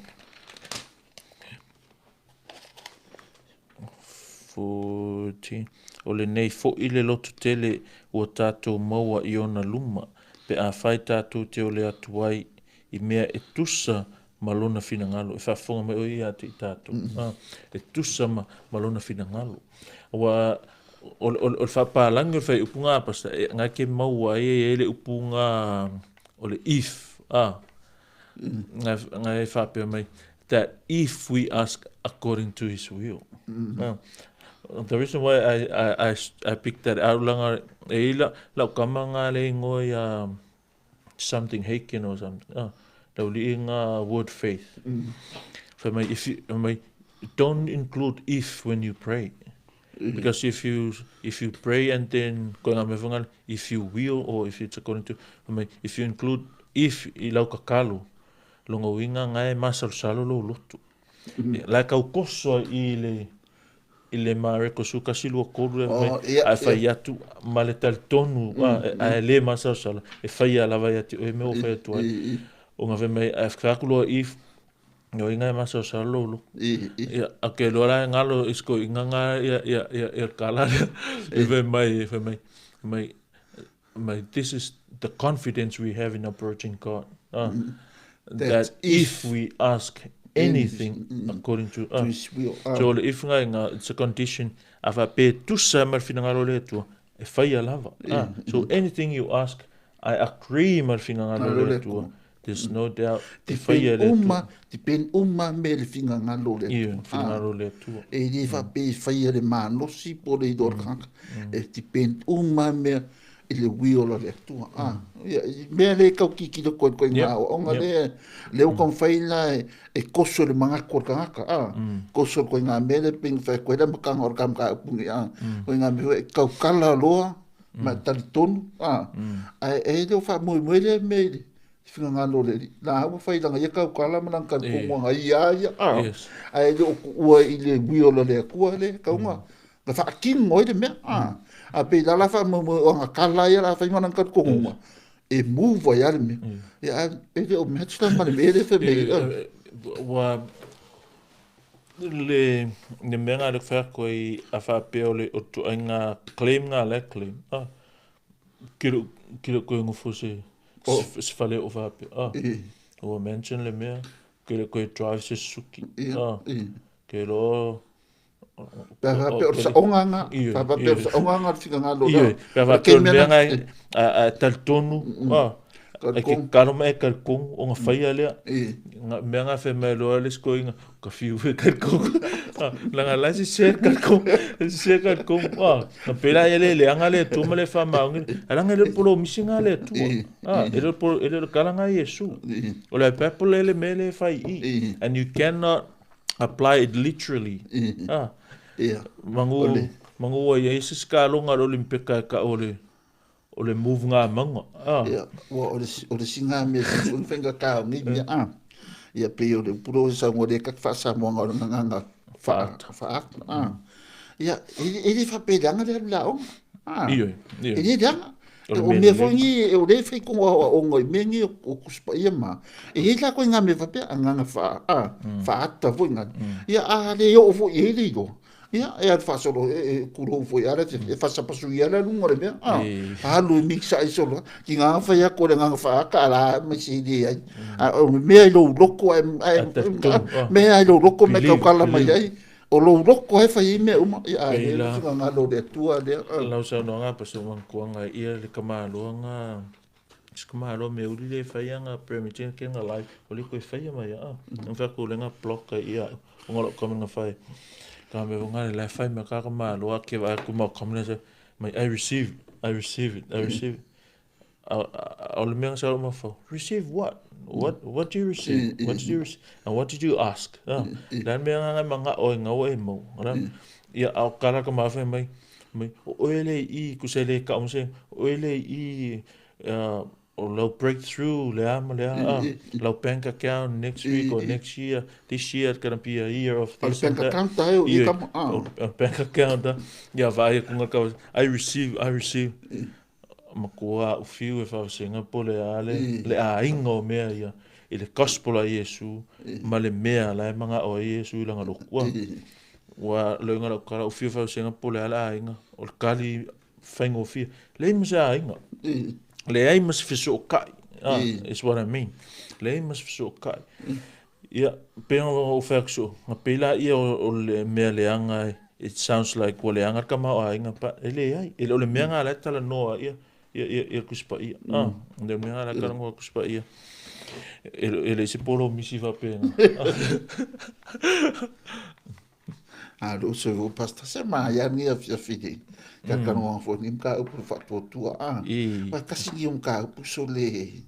14. O lenei fo'i le loto tele ua tatou maua i ona luma, pe afai tatou te ole atu ai i mea e tusa ma lona finagalo. E faafofoga mai oe ia te i tatou. E tusa ma lona finagalo. Ua o le faapalagi o le faaiupu nga pasta e nga ke maua ai e le upu nga o le if nga e faapea mai that if we ask according to his will. The reason why I picked that out langa e ila lau kama nga le ingoa ia something Haken or something. Lau lii nga word faith. Fai mai, if you, mai, don't include if when you pray. Because if you pray and then, koe ngā mea whangale, if you will or if it's according to, fai mai, if you include if i lau kakalo, longa uinga ngae masalosalo lou lotu. La kau koso i le i le Mareko su kasi lua kolu e mai a fai atu ma le talitonu a le masalosalo e fai a lava ia te oe me o fai atu ai. O ngā fai mai a whakaku loa if no inga e masalosalo lou lotu. Ia, okay, loa la e ngalo isko inga ngā ia ia ia ia kala e fai mai fai mai mai mai this is the confidence we have in approaching God. That if we ask anything according to his will. So o le if nga inga, it's a condition, a wha pe tusa ma le finagalo le Atua, e whaia lava. So anything you ask, I agree ma le finagalo le Atua. There's no doubt, e whaia le Atua. Depend uma me le finagalo le Atua. Ia, finagalo le Atua. E le wha pe whaia le manosi po le idora kaka. E depend uma me i le will o le Atua. Ia, mea le kau kiki le koe koe ngā onga le, le o kau whai la e koso le mangako o le kangaka, koso koe ngā mea le ping whai koe la makanga o le kamka upungi, koe ngā mea e kau kala loa, ma talitonu, ai e le o wha moe moe le me le whingangalo le ri. Nā ua whai langa ia kau kala ma nang kau kongoanga ia ia, ai le o ua i le will o le Atua le kaunga, na whaakingo i le mea, a pe la la wha mo mo anga kala ia la whai mana ka kongonga e move ai ale mea. Ia e le o mea tla ma le mea le wha me. Wa le le mea ngā le whea koe a whaapea o le o tu ai ngā claim ngā le claim. Kilo koe ngofo se se whale o whaapea. Ua mention le mea, kilo koe drive se Suzuki. Kilo Pea whapea o sa onganga, whapea o sa onganga le whingangalo la. Pea whapea o le mea ngai a talitonu, ai ke kalo mai e kalikongu, o ngā whaia lea. Mea ngā whai mai loa le skoinga, ka whiu e kalikongu. Langa lai se se kalikongu, se kalikongu. Ka pera ia le leanga le atua ma le whamaungi. A langa le polo misi ngā le atua. E le polo, e le kala ngā Yesu. O le pepo le le mele whai i. And you cannot apply it literally. Mangu mangu ai ai se skalonga lo limpeka ka o le move ngā manga. Ia, ua o le singa me se whenga ka ngi mea a. Ia pe o le puro sa ngore ka fa sa mo ngā nganga fa fa a. Ia e le fa pe langa le la o. Io. E le langa. O mea foi ngi o le fai ko o ngoi me ngi o kuspa ia ma. E he la ko ngā me fa pe nganga fa a fa ata foi ngā. Ia a le o foi e le ro. Ia e al fa solo e kuro foi ala e fa sa pasu ia la lunga le mea. A lu mixa ai solo ki ngā fa ia ko le ngā fa ka la me si le ai. A o mea i lo loko ai mea i lo loko me ka kala mai ai. O lo loko he whai mea uma, ia e le whinga ngā lo le atua lea. Lau sau no ngā paso mankuanga ia le kamaloa ngā, se kamaloa me uri le whai ngā permitin ke ngā live, o le koe whai mai a. Ngā whai ko le ngā block ia, o ngā lo kame ngā whai. Ka me ngā le whai me ka kamaloa ke wai ku mau kame se, mai I receive, I receive it, I receive it. O le mea ngā sa ma whau, receive what? What do you receive? What did you receive? And what did you ask? La mea ngā manga o ngā o e mau. Ia au kala ka mawhai mai, mai o ele i ku se le ka o se o ele i o lau breakthrough le a ma le a, ah, lau bank account next week or next year, this year it's gonna be a year of this and that. Bank account tae o i kama, ah. O bank account, ah. Ia vaai aku ngā kawa, I receive, I receive. Matua au fiu e whavasenga po le a le, le aiga o mea ia i le gospel a Iesu ma le mea la e manga o Iesu i langa loku. Ua loinga lau kala u fiu whavasenga po le a le aiga o le kali faigofie. Leai ma se aiga. Leai ma se fesootai. Ah, is what I mean. Leai ma se fesootai. Ia, pei ona ou fai atu soo, na pei laia o le mea leaga e, it sounds like ua leaga le tamaoaiga, but e leai. E le o le mea lena o la e talanoa ai ia, ia, ia, ia le Tusi Paia. Ah, e le o le mea lena o la e talanoa ai le Tusi Paia. E, e leai se polomisi faapena. A lo se o pastor se ma ya ni afiafi nei. Ka kanoa fo ni mka upu faatuatua a. Wa kasi ni mka upu so le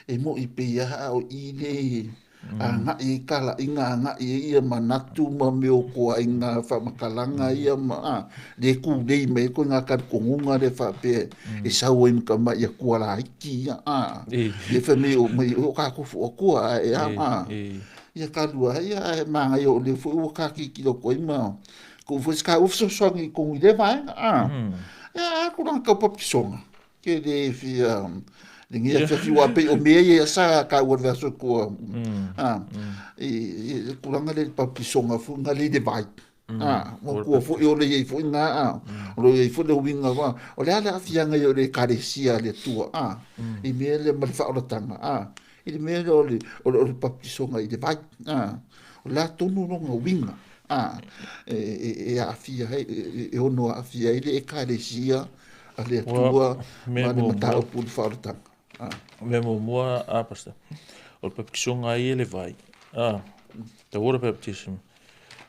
e mo i pe ia o i le a ngai e kala i ngā ngai e ia manatu ma me o koa i ngā whamakalanga ia ma a le ku nei me ko ngā kari kongunga le whape e sau ai mka mai ia kua la iki ia a e wha me o mai o ka ko fo kua e a a Ia ka lua ia ae māngai o le foi ua ka ki ki loko i ma ko foi ska ua fesoasoani i kongu i le vaega a. Ia a ko ranga kau papisonga ke le fia le ngia fia fiwa pe o mea ia sa ka ua le aso kua a i i kuranga le papisonga fu nga le le vai. A mo kua foi o le iai foi nga a o le iai foi le uinga wa o le ala afianga i o le ekalesia le tua a i mea le ma le whaoratanga a i le mea lea o le, o le, o le papatisoga i le vai, a, o le a tonu lona uiga, a, e, e, e aafia ai, e, e ono aafia ai le Ekalesia a le Atua ma le mataupu o le faaolataga. A. Mea muamua, a, Pastor, o le papatisoga ai e le vai, a, the water baptism,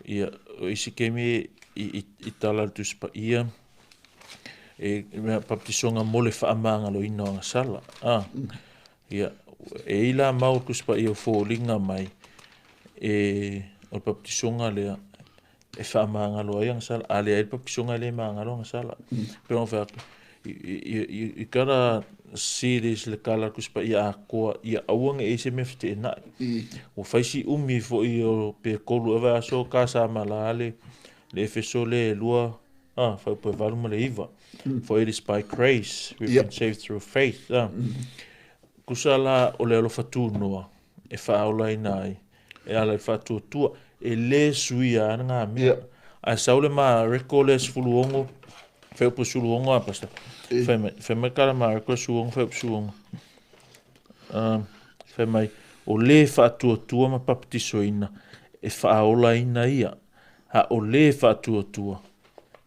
ia, o isi kemi i, i, i tala le Tusi Paia, e mea papatisoga mo le faamagaloina o agasala, a, Ia, e i la mau le Tusi Paia o foliga mai, e, o le papatisoga lea, e faamagalo ai agasala. A leai le papatisoga e le magalo agasala. Mm. Pe ona fai atu, you gotta see this le kala le Tusi Paia atoa, ia aua ne i se mea feteenai. Ua fai si umi foi o pe kolu ea vaiaso ka sa mala le, le Efeso le e lua, Ah, fuaiupu e valu ma le iva. For it is by grace we've been saved through faith. Ah. Kusa la o le alofa tunoa e faaolaina ai, e ala i le faatuatua, e le suia ana ngā mea. Ae sau le Mareko lea 16, fuaiupu 16 a Pastor. Fai mai, fai mai ka le Mareko 16, fuaiupu 16. Um, fai mai, o le faatuatua ma papatisoina e faaolaina ia, a o le faatuatua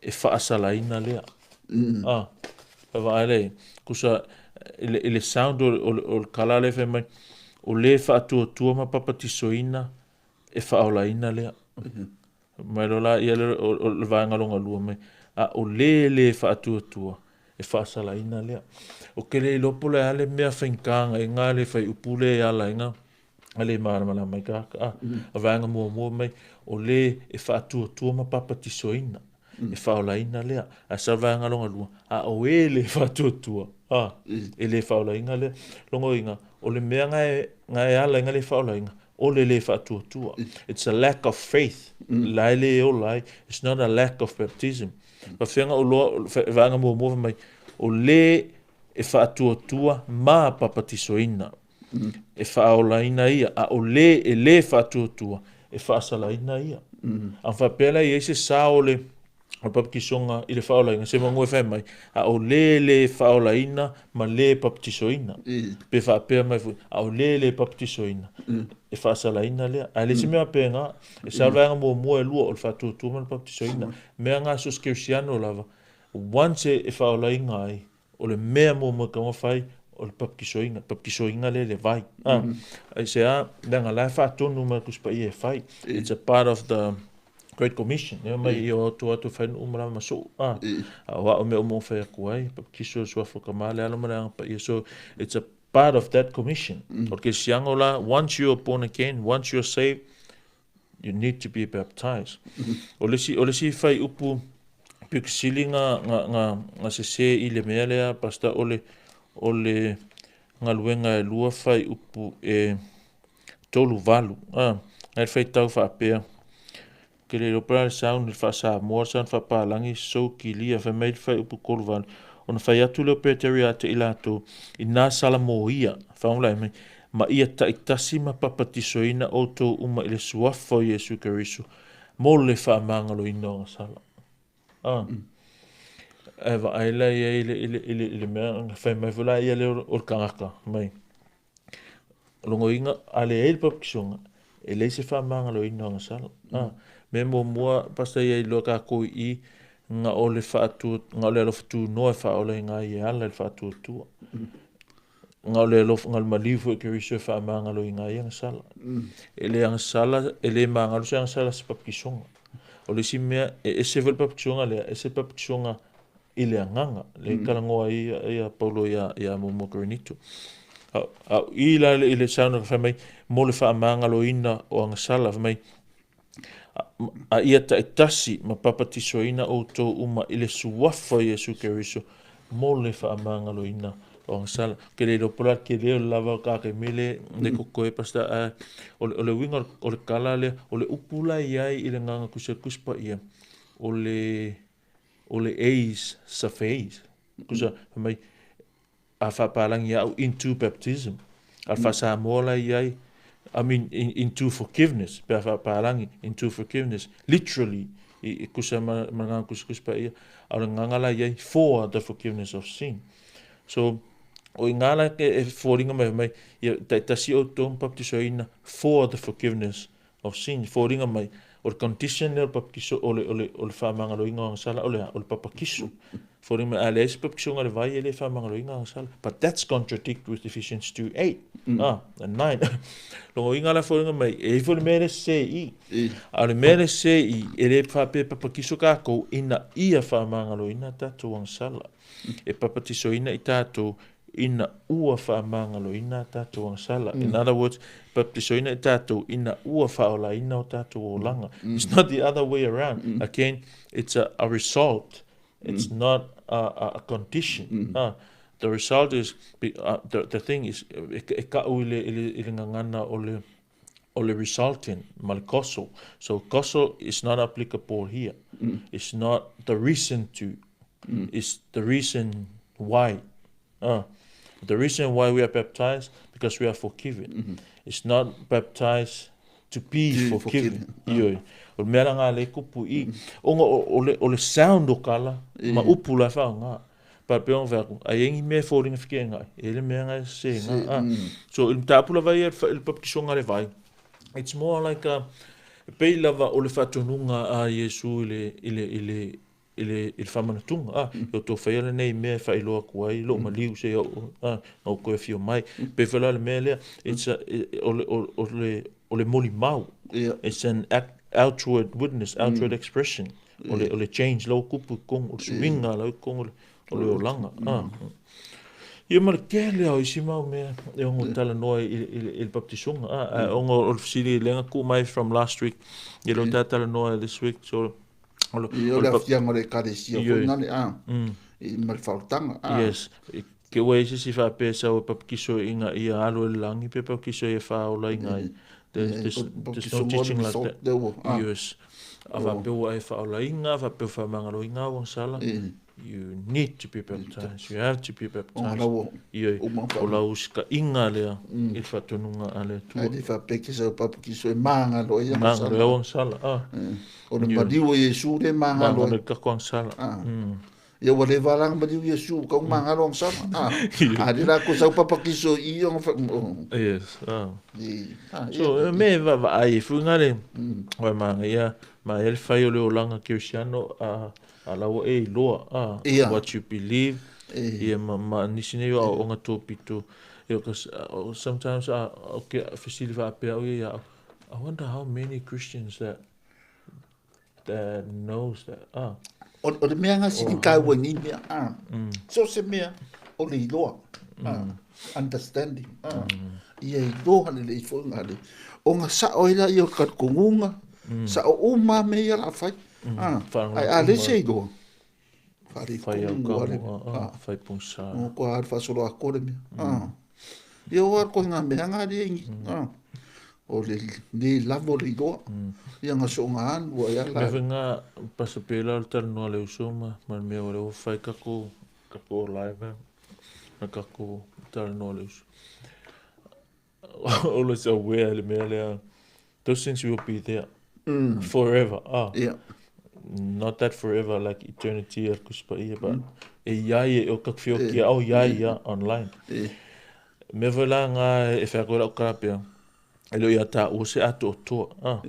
e faasalaina lea. Ah, vaai le, kusa, i le, i le sound o, o, o le kala lea fai mai, o le faatuatua ma papatisoina e faaolaina lea. Mai lo la ia le, o, o le vaega longa lua mai, a o le le faatuatua e faasalaina lea. O ke le iloa po o le a le mea faigata i ngā le whaiupu le e ala i ngā, a le malamalama i ka a, a vaega muamua mai, o le e faatuatua ma papatisoina, e faaolaina lea. Ae sa vaega longa lua, a o e le faatuatua, a, e le faaolaina lea. Longa uiga, o le mea nga e, nga e ala i nga le faaolaina, o le le faatuatua. It's a lack of faith. La e le ola ai. It's not a lack of baptism. Faafeaga o loa, vaega muamua fai mai, o le e faatuatua ma papatisoina. E faaolaina ia, a o le e le faatuatua, e faasalaina ia. A faapea la e i ai se sao o le o le papatisoga i le faaolaina, semanu e fai mai, a o le le faaolaina ma le papatisoina. Pe faapea mai foi, a o le le papatisoina, e faasalaina lea. Ae le se mea faapena, e sao le vaega muamua e lua o le faatuatua ma le papatisoina. Mea na so o se kerisiano lava, once e faaolaina ai, O le mea muamua e tatau ona fai, o le papatisoina, papatisoina lea i le vai. A, aisea, leaga la e faatonu mai le Tusi Paia e fai. It's a part of the Great Commission. E omai i o atu atu fai nuu ma lava ma soo. A, a o ao mea uma o fai atu ai, papatiso le suafa o Tama, le Alo ma le Agaga Paia. So, it's a part of that commission. O le kerisiano la, once you are born again, once you are saved, You need to be baptized. O le isi, o le isi whaiupu pito sili nga, nga, nga, nga sese i le mea lea, Pastor, o le, o le Galuega e 2 fuaiupu e 38. A, na le faitau faapea, ke le iloa po o le a le sound i le faa-Samoa, le sound faapalagi, so kilia, fai mai le fuaiupu 38, ona fai atu lea o Petero ia te i latou, inā salamoia, faagola mai, ma ia taitasi ma papatisoina outou uma i le suafa o Iesu Keriso mo le faamagaloina o agasala. A, ae vaai la i ai i le mea na fai mai foi la ia lea o le tagata mai. Logoina, a leai le papatisoga, e leai se faamagaloina o agasala. A, mea muamua, pastor ia iloa tatou i i, na o le faatu, na o le alofa tunoa e faaola i ngā i e ala i le faatuatua. Na o le alofa, na o le maliu foi o Keriso e faamagalo i ngā i agasala. E le agasala, e le magalo se agasala se papatisoga. O le isi mea, e ese foi le papatisoga lea, ese le papatisoga i le agaga, le talanoa ai ia Paulo ia muamua Korinito. A i la i le saunoaga fai mai, mo le faamagaloina o agasala, fai mai, a ia taitasi ma papatisoina outou uma i le suafa o Iesu Keriso mo le faamagaloina o agasala. Ke le iloa po o le a le tele o le lava o ka taimi le kokoe pastor, a o le uiga o le tala lea, o le upu la i ai i le agaga Tusi a le Tusi Paia, o le eis safeis. Tusa, fai mai, a faapalagi au into baptism. A le faa-Samoa la i ai, I mean, into forgiveness, pe a faapalagi, into forgiveness, literally, i kusa ma ngā kusi kusi pa ia, a o le nganga la i ai, for the forgiveness of sin. So, o i ngā la e fōringa mai mai, ia taitasi o tō baptisoina for the forgiveness of sin, fōringa mai, o le condition lea o le baptiso, o le whaamangaloinga o agasala, o le papakiso. Fōringa mai, a leai se papakisoga le vai e le whaamangaloinga agasala. But that's contradict with Ephesians 2:8, and 9. Longoinga la fōringa mai, e ifo le mea le se i. A le mea le se i, e le whaape papakiso kākou ina ia whaamangaloina tātou agasala. E papatisoina i tātou ina ua whaamangaloina tātou agasala. In other words, baptisoina i tātou ina ua whaolaina o tātou olanga. It's not the other way around. Again, it's a result. It's not a condition. The result is, the thing is, e ka'u i le gagana o le resultant, ma le causal. So causal is not applicable here. It's not the reason to. It's the reason why. The reason why we are baptized, because we are forgiven. It's not baptized to be forgiven. Ioi. O le mea la ngā le kupu i. Onga o le sound o kala, ma upu la wha ngā. Pa pe onga whaku, ai engi mea fōringa whike ngai, e le mea ngai se ngā. So, i mtāpula vai e le papakisoga le vai, it's more like a, pei lava o le whaatonunga a Iesu i le whamanatunga, i o tō whaia le nei mea e whailoa ku ai, lo maliu se o, ngau koe whio mai. Pe whala le mea lea, it's a, o le moli mau. It's an outward witness, outward expression. O le change, lau kupu kong, o le suinga, lau kong, o le olanga. Ia ma le kele au isi mau mea, e ongo tala noa i le baptisonga. Ongo o le fisili lenga ku mai from last week, i lo tala noa this week, so o le afianga o le ekalesia foi nale, i ma le faolataga. Yes, ke ua isi si faapea sau e papakiso i ngā ia alu e le lagi pe papakiso i e faaola i ngā. There's no teaching like that. Yes. A faapea ua e faaolaina, faapea faamagaloina au agasala. You need to be baptized. You have to be baptized. Ioi, o lau usikaʻiga lea i le faatonuga a le Atua. Ae le faapea ke sau papakiso e magalo ai agasala. Magalo ai au agasala. O le maliu o Iesu le magalo ai. Magalo i kako agasala. Ia ua le valaga maliu Iesu, kau magalo agasala. A le la ko sau papakiso i ona Yes. So, me vaavaai e fuiga le, oe magaia, ma e le fai o le olaga kerisiano a laua e iloa, what you believe, ia ma nisi nei o aoaoga tōpito. Ia, 'cause sometimes okay, fesili faapea au ia ia au, I wonder how many Christians that knows that. O le mea nga sili kāua i nei mea, so se mea o le iloa, understanding, ia iloa le lei foi ngā le, o ngā sao ai la ia o kalkongunga, sao uma me ia la whai, ai a le se iloa, whare Whai au kongu ale, kamu'a, whai pongsa. O kua alu whaasolo a kore mea. Ia ua ko ngā mea ngā ria ingi. O le le lava o le iloa. Ia ngā so ngā anu a ia la. Mea ngā pasa pēlā o le talanoa le uso ma le mea o le ua fai kako kako live ma kako talanoa le uso. Always aware le mea lea. Those things will be there forever. Yeah. Not that forever like eternity al kuspaia, but e iai e o kak whiokia au iai ia online. Mea foi la ngā e whea koe lau karapea, e leo ia tā ua se atu o toa.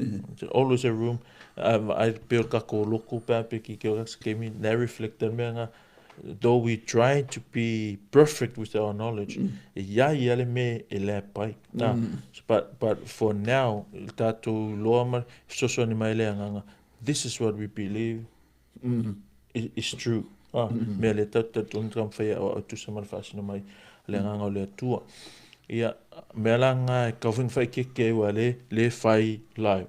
Always a room, ai pe o kako loko pea pe ki ke o kak kemi, na reflect an mea ngā, though we try to be perfect with our knowledge, e iai ia le me e lea pai. So, but for now, tātou loa ma, fesoasoani mai le anganga, this is what we believe is true. Mea le tau tau tonu tau whaia o tusa mana whaasina mai le anganga o le atua. Ia, mea la ngā e kauwhing whai ke ke ua le whai live.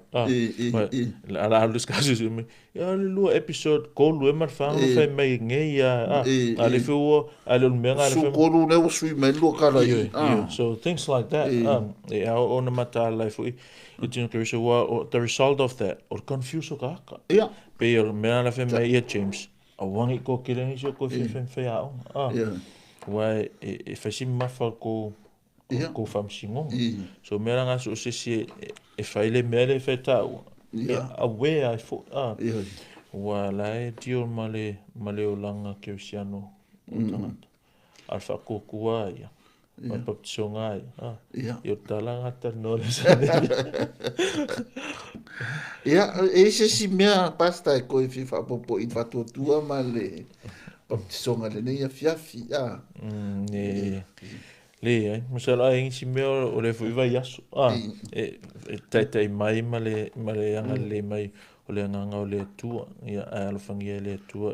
Ala alu skasu si mai. Ia le lua episode kolu e mar whango whai mai nge ia. A le whiua, a le mea ngā le whiua. Su kolu le o sui mai lua kara i. So things like that. E au ona mata lai fui. I tino kerisa ua, the result of that, o confuse o ka haka. Ia. Pe o mea la whai mai ia James. A wangi ko kirengi si o koe whai whai aonga. Ua e whaisi mawha ko ko whamsingonga. So mea la ngā so sisi e whai le mea le whai tāua. Aware ai fo. Ua la e tio ma le olanga kerisiano o tangata. Al whakokua ia. Ma papisonga ia. Ia o talanga tano le sa. Ia, e se si mea pasta e koe fi whapopo i whatuatua ma le papisonga le nei afiafi. Le ai, masala ai si mea o le fui vai aso. E taitai mai ma le anga le mai o le anganga o le atua. Ia ai alofangia le atua.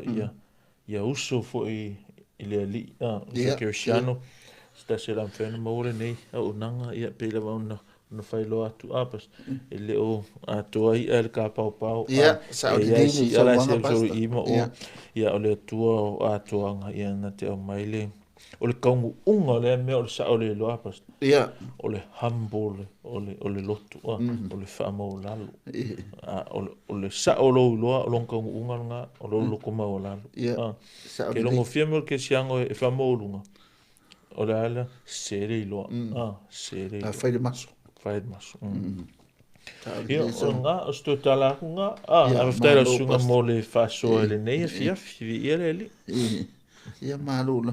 Ia uso foi i le ali. Ia kerisiano. Sta se la mfena maure nei au nanga ia pe le vauna na whailoa atu apas. E leo atoa i ele ka pau pau. Ia, sa o te dini sa wanga pasta. Ia o le atua o atoanga ia na te au maile. O le kaungu unga le mea o le sa o le loa apas. Ia. O le humble, o le lotu, o le whaamau lalo. O le sa o lo loa, o long kaungu unga nga, o lo loko mau lalo. Ia. Ke longo fia meo ke siango e whaamau lunga. O le ala, sere i loa. Sere i loa. Whai le maso. Whai le maso. Ia, o ngā, o sto tala aku ngā. A whai la sunga mō le whasoa le nei, fiafi, vi ia le li. Ia, malo la.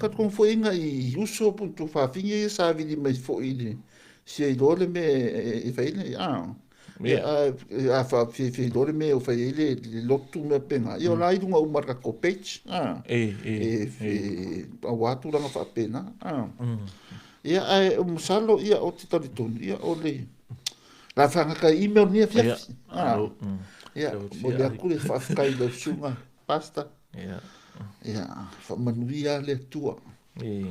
Ka kong fo inga i uso puntu whawhingi ia sa vili mai fo i le sia i loa le me e whai le. A whawhi loa le me o whai i le lotu mea penga. Ia o la i runga umarka ko page. E wātu ranga whapena. Ia ae o masalo ia o te taritonu. Ia o le la whangaka email nia fiafi. Ia, mo le aku le whawhikai lau sunga pasta. Ia, whamanuia le atua. I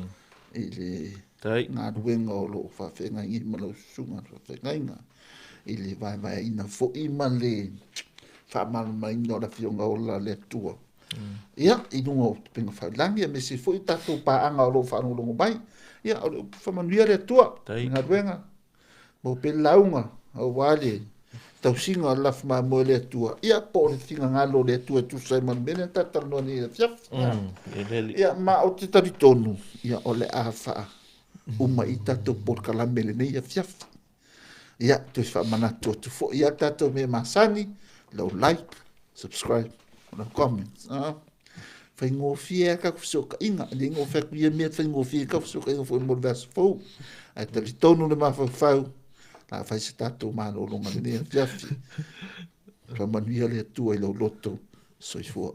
le ngā ruenga o lo whawhenga i ma lau sunga whawhengainga. I le vaevae ina fo'i ma le whamalamaina o la fionga o la le atua. Ia, i lunga o te penga whaulangi, a me se fo'i tātou pāanga o lo whanolongo mai. Ia, o le whamanuia le atua. Ngā ruenga, mo pe launga, au wale, tausinga o lafu maa moe le atua. Ia, po o le whinga ngalo le atua e tusa e manumele, tātara noa ni e fiafi. Ia, ma o te taritonu, ia, o le a whaa, uma i tātou porkalame le nei a fiafi. Ia, toi whaamanatu atu fo, ia tātou me masani, lau like, subscribe, lau comment. Whai ngōwhia ka kusoka inga, le ngōwhia ku ia mea whai ngōwhia ka kusoka inga fo i mō le vasa fou. Ai taritonu le mawhauwhau, la whai se tātou mālolonga le nei a fiafi. Whamanuia le atua i lau loto, soifua.